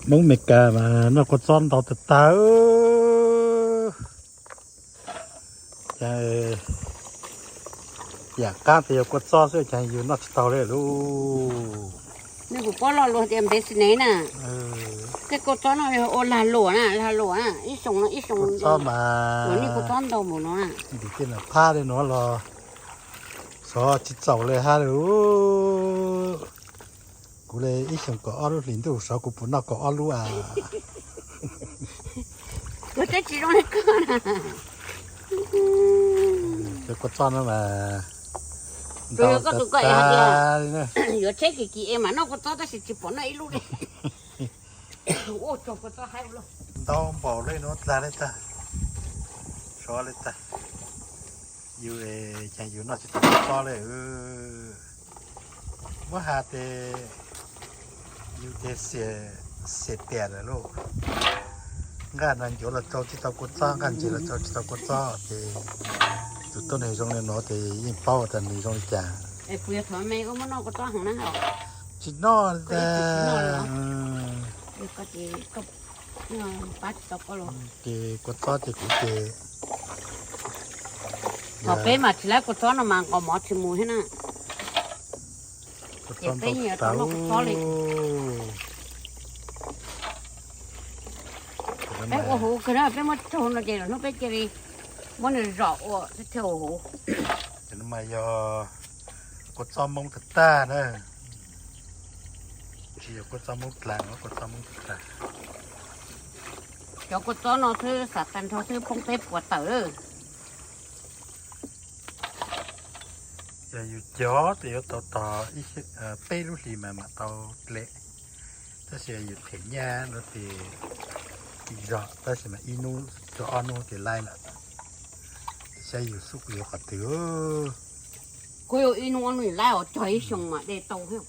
Hmoob Meskas mas noj kua txob ntau tag tag. Ces yam qaab tes yog kua txob xwb ces yus noj tsis tau li lauj. Nej kuv paub lo lus tias npe xi nev na. Tej kua txob no yog ua lag luam na, lag luam na, ib xyoo no ib xyoo. Kua txob mas nej kua txob ntau mus no na. Ntim tej nam phab li no los xyov tsis txaus li hab lauj. Kuv li ib xyoos kaum ob lub hlis ntuj xyov kuv puas noj kaum ob lub a. Kuv twb tsis zoo li koj na. Cov kua txob no mas ntau tag tag li na. Yuav tsheb kim kim es mam noj kua txob tab sis tsis pom noj ib lub li. Ua tsaug kua txob haib ua luaj. Ntau npaum li no dlag li tag. Sov li tag. Yus ces yus noj tsis tau kua txob li. Muab has tes yus ces xiam tiam lawm lauj. Nqaj no ncuav los tsau tsis tau kua txob, nqaj ntses los tsau tsis tau kua txob ces tus tuab neeg zoo li no ces yeej paub tas nws zoo li cas. Tsis noj li tas. Ces kua txob ces kuv ces thaum peb mas tsis laib kua txob no mas nqos mov tsis mus thiab na. Ces peb nyias tau noj kua txob li. Peb ua huv kawg na, peb muab raug no ces lwm hnub peb cia li muab nws zom ua thiaj ua huv. Ces no mas yog kua txob Hmoob tag tag na. Tsis yog kua txob Hmoob dlaag, kua txob Hmoob tag tag. Cov kua txob no xwb xav tag nrho xwb poob peb puas tawm. Yog yus cog tes yuav tau tog peb lub hlis mas mam tau dlej. Tab sis yus them nyaj no tes zog, tab sis mas ib hnub txog ob hnub tes laib lawm. Saib yus xub kuv yuav qhov twg. Kuv yuav ib hnub ob hnub laib os, cog ib xyoo mas de tau thiab.